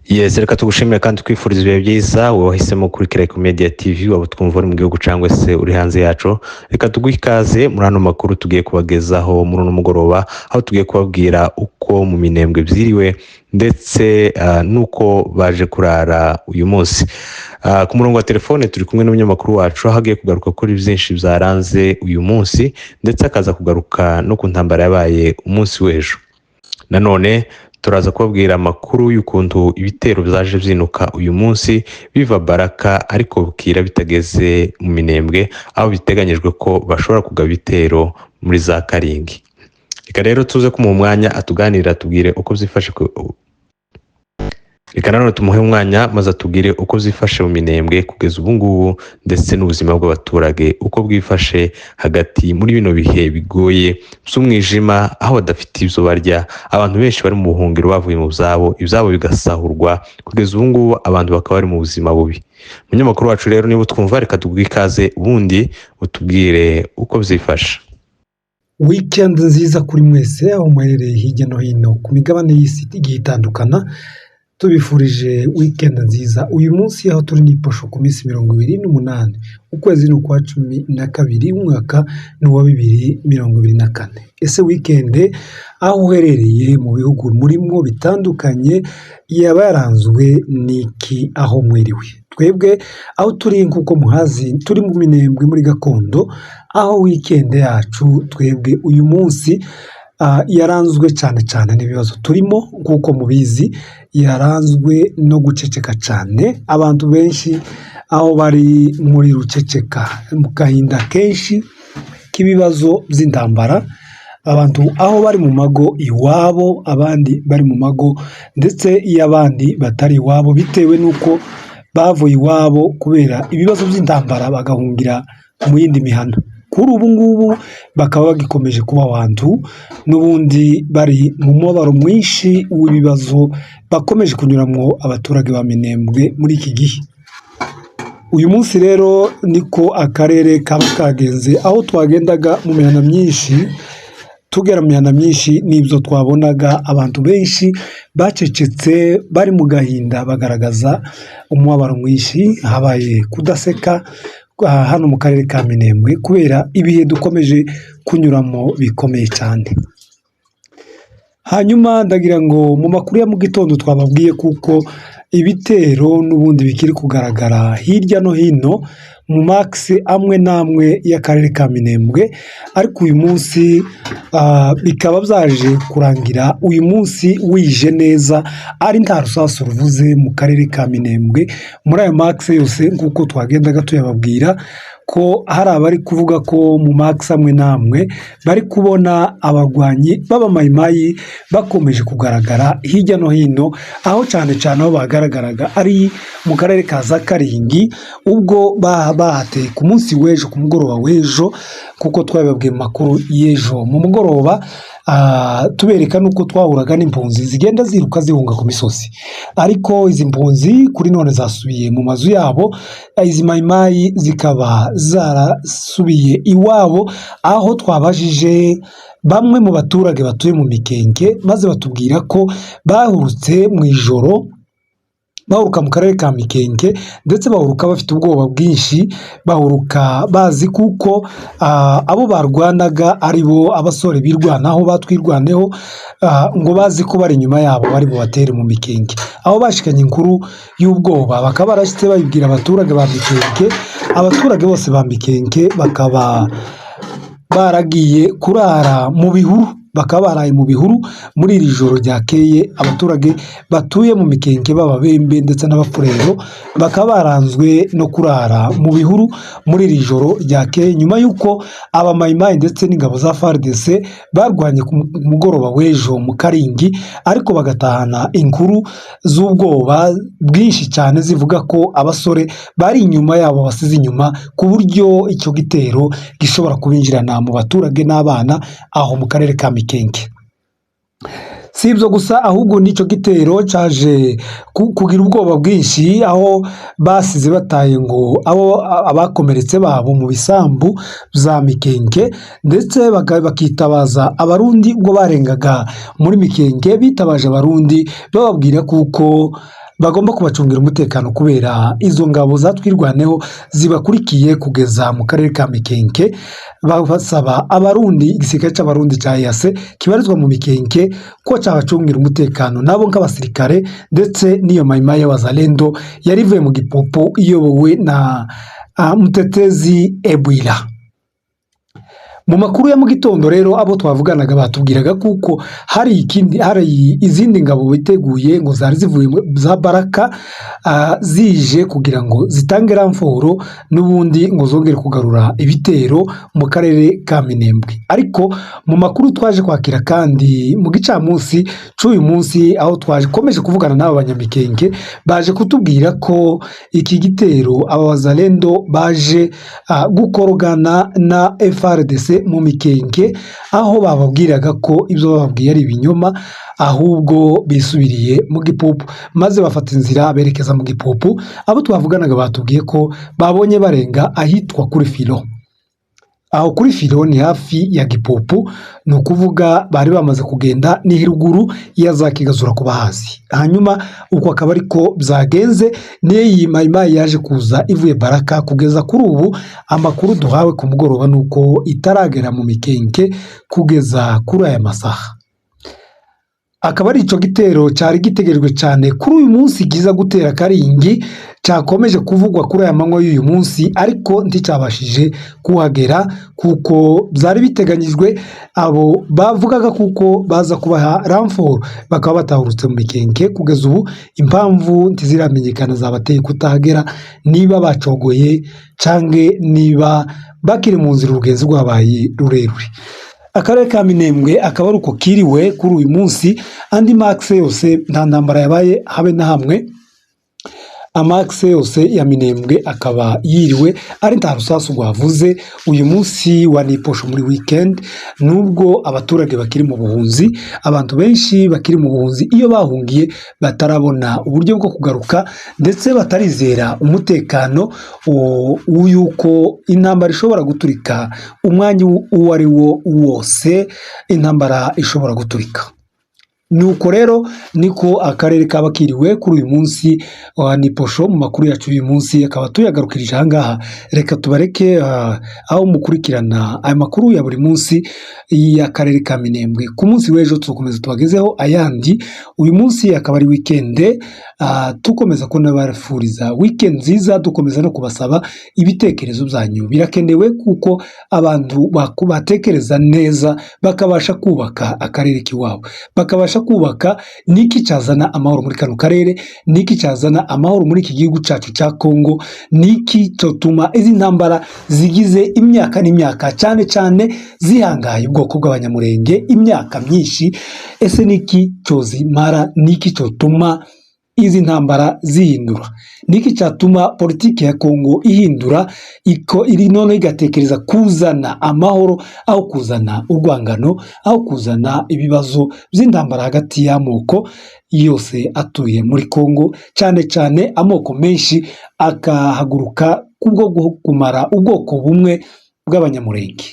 Yes, reka tugushimire kandi twifuriza ibihe byiza wowe wahisemo kuri Kireko Media TV, waba utwumva uri mu gihugu cyangwa se uri hanze yacu. Reka tuguhe ikaze muri ano makuru tugiye kubagezaho muri uno mugoroba, aho tugiye kubabwira uko mu Minembwe byiriwe ndetse n'uko baje kurara uyu munsi. Ku murongo wa telefone turi kumwe n'umunyamakuru wacu, aho agiye kugaruka kuri byinshi byaranze uyu munsi, ndetse akaza kugaruka no ku ntambara yabaye umunsi w'ejo. Nanone turaza kubabwira amakuru y'ukuntu ibitero byaje byinuka uyu munsi biva Baraka, ariko bukira bitageze mu Minembwe, aho biteganyijwe ko bashobora kugaba ibitero muri za Karingi. Reka rero tuze kumuha umwanya atuganirira, atubwire uko byifashe. Reka nanone tumuhe umwanya maze atubwire uko byifashe mu Minembwe kugeza ubu ngubu, ndetse n'ubuzima bw'abaturage uko bwifashe hagati muri bino bihe bigoye by'umwijima, aho badafite ibyo barya. Abantu benshi bari mu buhungiro, bavuye mu byabo, ibyabo bigasahurwa. Kugeza ubu ngubu abantu bakaba bari mu buzima bubi. Umunyamakuru wacu rero, niba utwumva, reka tuguhe ikaze, ubundi utubwire uko byifashe. Weekend nziza kuri mwese aho muherereye hirya no hino ku migabane y'isi igiye itandukana. Tubifurije weekend nziza. Uyu munsi aho turi ni posho ku minsi 28, ukwezi ni ukwa 12, umwaka ni uwa 2024. Ese weekend aho uherereye mu bihugu murimo bitandukanye yaba yaranzwe n'iki, aho mwiriwe? Twebwe aho turi, nk'uko muhazi, turi mu Minembwe muri gakondo, aho weekend yacu twebwe uyu munsi yaranzwe cyane cyane n'ibibazo turimo. Nk'uko mubizi, yaranzwe no guceceka cyane. Abantu benshi aho bari muri ruceceka, mu gahinda kenshi k'ibibazo by'intambara. Abantu aho bari mu mago iwabo, abandi bari mu mago ndetse y'abandi batari iwabo, bitewe n'uko bavuye iwabo kubera ibibazo by'intambara, bagahungira mu yindi mihana. Kuri ubu ngubu bakaba bagikomeje kuba abantu n'ubundi bari mu mubabaro mwinshi w'ibibazo bakomeje kunyuramo, abaturage ba Minembwe muri iki gihe. Uyu munsi rero niko akarere kaba kagenze, aho twagendaga mu mihana myinshi, tugera mu mihana myinshi n'ibyo twabonaga, abantu benshi bacecetse, bari mu gahinda, bagaragaza umubabaro mwinshi. Habaye kudaseka hano mu karere ka Minembwe kubera ibihe dukomeje kunyuramo bikomeye cyane. Hanyuma ndagira ngo mu makuru ya mu gitondo twababwiye kuko ibitero n'ubundi bikiri kugaragara hirya no hino mu makisi amwe n'amwe y'akarere ka Minembwe, ariko uyu munsi bikaba byaje kurangira uyu munsi wije neza, ari nta rusasu ruvuze mu karere ka Minembwe muri ayo makisi yose, nk'uko twagendaga tuyababwira ko hari abari kuvuga ko mu makisi amwe n'amwe bari kubona abarwanyi b'abamayimayi bakomeje kugaragara hirya no hino, aho cyane cyane aho bagaragaraga ari mu karere ka za Karingi, ubwo bahateye ku munsi w'ejo, ku mugoroba w'ejo, kuko twabibabwiye mu makuru y'ejo mu mugoroba, tubereka n'uko twahuraga n'impunzi zigenda ziruka zihunga ku misozi. Ariko izi mpunzi kuri none zasubiye mu mazu yabo, izi mayimayi zikaba zarasubiye iwabo, aho twabajije bamwe mu baturage batuye mu Mikenke, maze batubwira ko bahurutse mu ijoro, bahuruka mu karere ka Mikenke, ndetse bahuruka bafite ubwoba bwinshi, bahuruka bazi kuko abo barwanaga ari bo abasore birwanaho batwirwaneho, ngo bazi ko bari inyuma yabo, bari bubatere mu Mikenke. Aho bashikanye inkuru y'ubwoba, bakaba barashyitse babibwira abaturage ba Mikenke. Abaturage bose ba Mikenke bakaba baragiye kurara mu bihuru, bakaba baraye mu bihuru muri iri joro ryakeye. Abaturage batuye mu Mikenke b'Ababembe ndetse n'Abafurero bakaba baranzwe no kurara mu bihuru muri iri joro ryakeye, nyuma y'uko abamayimayi ndetse n'ingabo za FARDC barwanye ku mugoroba w'ejo mu Karingi, ariko bagatahana inkuru z'ubwoba bwinshi cyane zivuga ko abasore bari inyuma yabo basize inyuma, ku buryo icyo gitero gishobora kubinjirana mu baturage n'abana aho mu karere ka Mikenke. Si ibyo gusa, ahubwo n'icyo gitero cyaje kugira ubwoba bwinshi, aho basize bataye ngo abo abakomeretse babo mu bisambu bya Mikenke, ndetse bakitabaza Abarundi. Ubwo barengaga muri Mikenke, bitabaje Abarundi bababwira kuko Bagomba kubacungira umutekano kubera izo ngabo za Twirwaneho zibakurikiye kugeza mu karere ka Mikenke. Basaba Abarundi, igisirikare cy'Abarundi cya EAC kibarizwa mu Mikenke, ko cyabacungira umutekano nabo nk'abasirikare, ndetse n'iyo Mayimayi y'Abazalendo yari ivuye mu Gipupu iyobowe na Mutetezi Ebwira. Mu makuru ya mu gitondo rero, abo twavuganaga batubwiraga kuko hari ikindi, hari izindi ngabo biteguye ngo zari zivuye za Baraka, zije kugira ngo zitange renfort n'ubundi ngo zongere kugarura ibitero mu karere ka Minembwe. Ariko mu makuru twaje kwakira kandi mu gicamunsi cy'uyu munsi, aho twakomeje kuvugana n'aba Banyamikenke, baje kutubwira ko iki gitero aba Bazalendo baje gukorogana na FARDC mu Mikenke, aho bababwiraga ko ibyo bababwiye ari ibinyoma, ahubwo bisubiriye mu Gipupu, maze bafata inzira berekeza mu Gipupu. Abo twavuganaga batubwiye ko babonye barenga ahitwa kuri Filo. Aho kuri Filo ni hafi ya Gipupu, ni ukuvuga bari bamaze kugenda, ni ruguru ya za Kigazura ku bahazi. Hanyuma uko akaba ariko byagenze n'iyi Mayimayi yaje kuza ivuye Baraka. Kugeza kuri ubu, amakuru duhawe ku mugoroba ni uko itaragera mu Mikenke kugeza kuri aya masaha. Akaba ari icyo gitero cyari gitegerejwe cyane kuri uyu munsi kiza gutera Karingi, cyakomeje kuvugwa kuri aya manywa y'uyu munsi, ariko nticyabashije kuhagera kuko byari biteganyijwe. Abo bavugaga kuko baza kubaha renfort bakaba batahurutse mu Mikenke. Kugeza ubu impamvu ntiziramenyekana zabateye kutahagera, niba bacogoye cyangwa niba bakiri mu nzira, urugenzi rwabaye rurerure. Akarere ka Minembwe akaba ari uko kiriwe kuri uyu munsi. Andi ma axes yose nta ntambara yabaye habe na hamwe. Ama axes yose ya Minembwe akaba yiriwe ari nta rusasu rwavuze uyu munsi wa niposho muri weekend, nubwo abaturage bakiri mu buhunzi, abantu benshi bakiri mu buhunzi iyo bahungiye batarabona uburyo bwo kugaruka, ndetse batarizera umutekano w'uko intambara ishobora guturika umwanya uwo ari wo wose, intambara ishobora guturika. Nuko rero niko akarere kaba kiriwe kuri uyu munsi wa niposho. Mu makuru yacu y'uyu munsi akaba tuyagarukirije aha ngaha. Reka tubareke aho mukurikirana aya makuru ya buri munsi y'akarere ka Minembwe. Ku munsi w'ejo tuzakomeza tubagezeho ayandi. Uyu munsi akaba ari weekend, tukomeza kunabafuriza weekend nziza, dukomeza no kubasaba ibitekerezo byanyu, birakenewe kuko abantu batekereza neza bakabasha kubaka akarere k'iwabo, bakabasha kubaka niki cyazana amahoro muri kano karere, niki cyazana amahoro muri iki gihugu cyacu cya Kongo, niki cyotuma izi ntambara zigize imyaka n'imyaka, cyane cyane zihangaye ubwoko bw'Abanyamurenge imyaka myinshi, ese niki cyozimara? Niki cyotuma izi ntambara zihindura? Niki cyatuma politiki ya Kongo ihindura iko iri noneho igatekereza kuzana amahoro aho kuzana urwangano, aho kuzana ibibazo by'intambara hagati y'amoko yose atuye muri Kongo, cyane cyane amoko menshi akahaguruka kubwo kumara ubwoko bumwe bw'Abanyamurenge?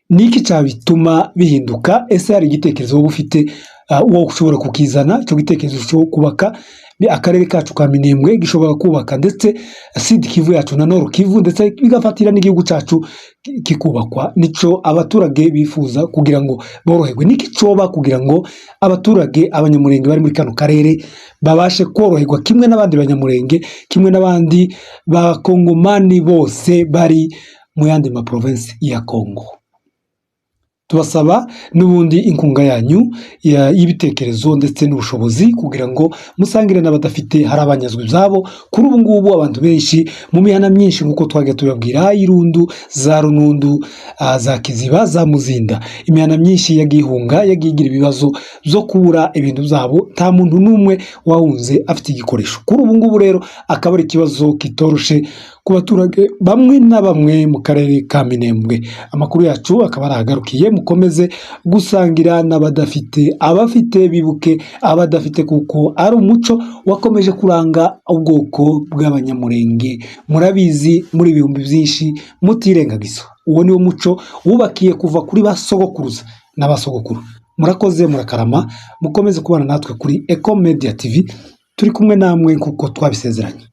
Niki cyabituma bihinduka? Ese hari igitekerezo wowe ufite, wowe ushobora kukizana? Icyo gitekerezo cyo kubaka akarere kacu ka Minembwe, gishobora kubaka ndetse Sud Kivu yacu na Nord Kivu, ndetse bigafatira n'igihugu cyacu kikubakwa. Nico abaturage bifuza kugira ngo boroherwe. Niki coba kugira ngo abaturage, Abanyamurenge bari muri kano karere babashe koroherwa kimwe n'abandi Banyamurenge, kimwe n'abandi Bakongomani bose bari mu yandi ma provinces ya Kongo? Tubasaba n'ubundi inkunga yanyu y'ibitekerezo ndetse n'ubushobozi kugira ngo musangire n'abadafite. Hari abanyazwe ibyabo kuri ubu ngubu, abantu benshi mu mihana myinshi, nk'uko twagiye tubabwira, Irundu, za Runundu, za Kiziba, za Muzinda, imihana myinshi yagiye ihunga, yagiye igira ibibazo byo kubura ibintu byabo. Nta muntu n'umwe wahunze afite igikoresho. Kuri ubu ngubu rero akaba ari ikibazo kitoroshe ku baturage bamwe na bamwe mu karere ka Minembwe. Amakuru yacu akaba arahagarukiye. Mukomeze gusangira n'abadafite, abafite bibuke abadafite, kuko ari umuco wakomeje kuranga ubwoko bw'Abanyamurenge. Murabizi, muri ibihumbi byinshi mutirengagiza, uwo ni wo muco wubakiye kuva kuri ba sogokuruza n'abasogokuru. Murakoze, murakarama, mukomeze kubana natwe kuri Eco Media TV. Turi kumwe namwe kuko twabisezeranye.